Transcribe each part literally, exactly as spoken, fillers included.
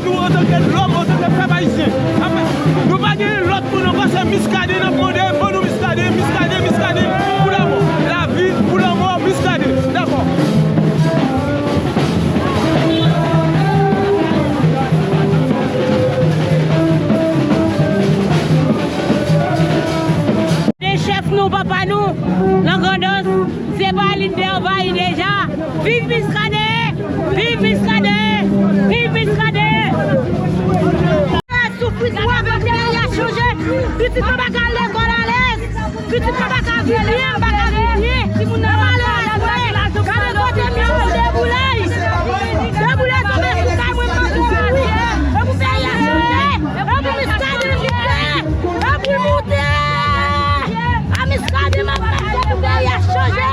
Nou, antanke lòm, antanke pèp ayisyen, nou pa gen lòt moun ankò, se Muscadin n ap mande, ban nou Muscadin, Muscadin, Muscadin, pou lanmò, lavi, pou lanmò, Muscadin, dakò. De chèf nou, papa nou, nan Grandans, se pa li ki anvayi deja. Viv Muscadin! Viv Muscadin! Viv Muscadin! Soufri twòp, peyi a chanje. Pitit mwen pa ka al lekòl alèz. Pitit mwen pa ka viv byen, pa ka viv byen. Timoun nan pa alèz, wi. Gade kote m ye, deboulay. Deboulay tonbe sou kay mwen, m pa sou kay. E pou peyi a chanje. E pou Muscadin moute. E pou moute. A Muscadin m ap mache pou peyi a chanje.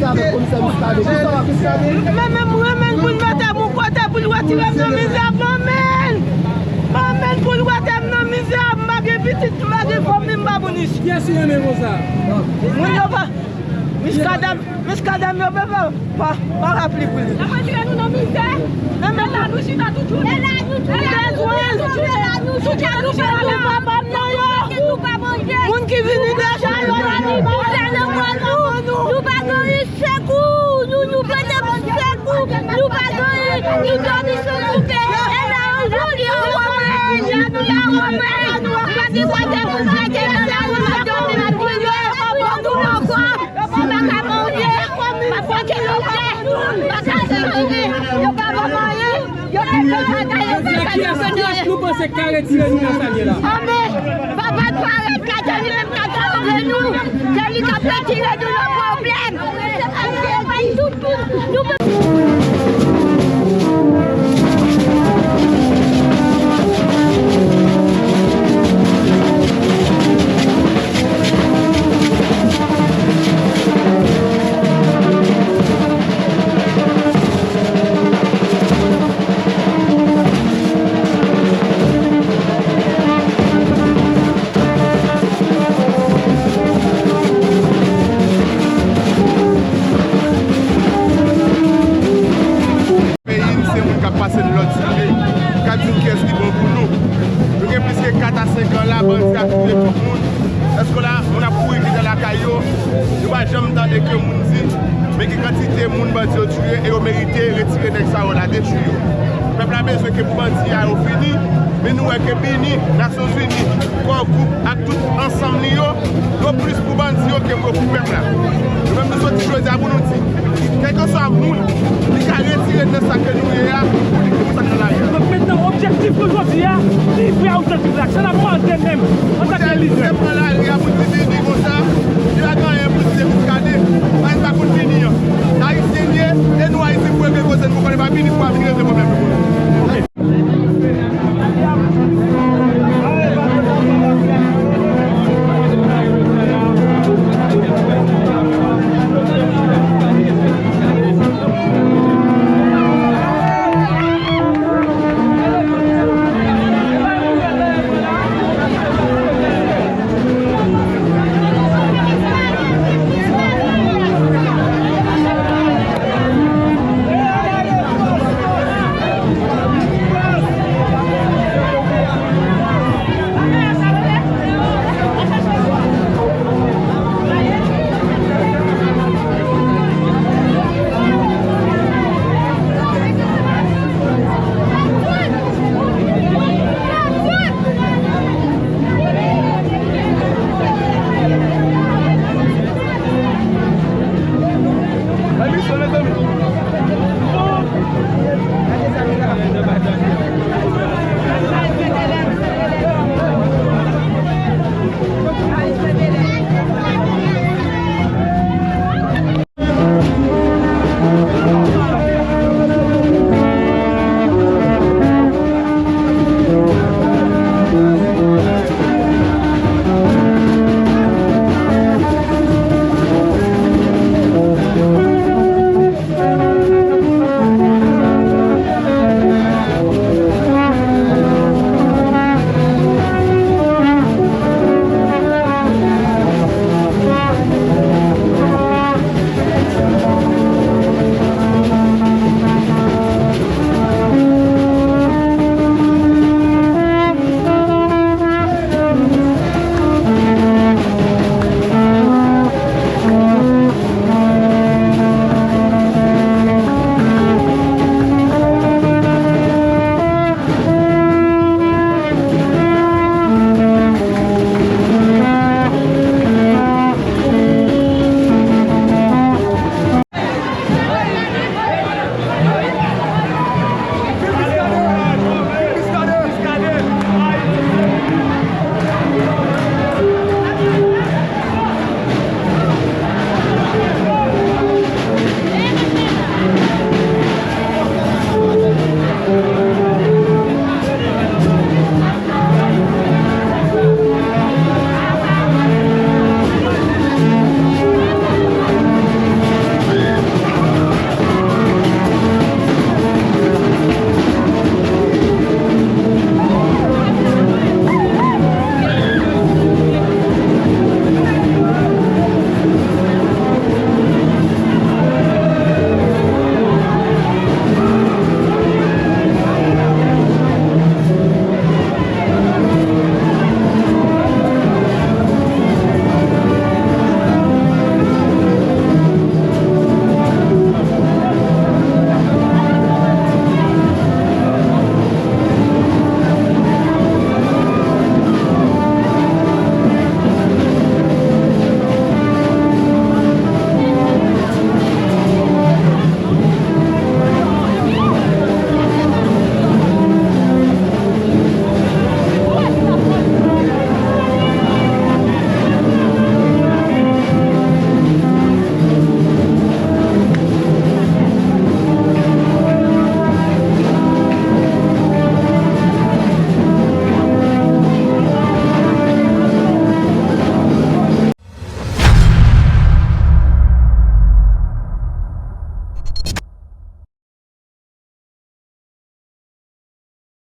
Avèk komisè Muscadin. Kisa w ap Muscadin? Men, men, mwen menm pou l mete m yon kote pou l retire m nan mizè, manman! Manman, pou l retire m nan mizè, m pa gen pitit, m pa gen fanmi, m pa moun isit. Kiyès ou renmen konsa? Moun yo pa, Muscadin, Muscadin yo pa, pa, pa rapli pou li. L ap retire nou nan mizè. Men, men, la nou chita tout jounen. E la nou chita tout jounen. Tout jounen nou chita, nou pa, nou pa manje. Moun ki vini deja yo la, nou pa, nou pa manje. Sekou! Nou, nou bezwen sekou! Nou pa gen anyen! Nou dòmi sou koupe! E la, yon jou, li an wòmèy! La, nou la wòmèy! Pa gen kote pou mete nan lari, nou dòmi nan kriye! Yo pa ban nou ankò! Yo pa ka manje! Pa pote nou tè! Pa ka sere! Yo pa ban nou anyen! Yo fè bagay, yo fè bagay, yo fè bagay. Kiyès nou panse k ka retire nou nan sa n ye la? Anben, papa nou arete la, se li menm k ap sove nou, se li k ap retire nou nan pwoblèm. Peyi n, se moun k ap pase n lòd sou li, k ap di n kiyès ki bon pou nou. Nou gen plis ke kat a senk an la, bandi ap touye tout moun. Èske la, moun ap kouri kite lakay yo? Nou pa janm tande ke moun di, men ki kantite moun bandi yo touye e yo merite retire nèg sa yo la, detwi yo. Pèp la bezwen ke pou bandi a yo fini, men nou wè ke BINUH, Nasyonzini, Core Group ak tout ansanm li yo, yo plis pou bandi yo ke pou yo pou pèp la. Nou menm nou soti jodi a pou nou di, kèlkeswa moun ki ka retire n nan sa ke nou ye a, pou li pou sa k nan lari a. Donk mentnan, objektif nou jodi a, livre a objektif la. Sa n ap mande menm, antanke lidè. Se pran lari a pou di BINUH konsa,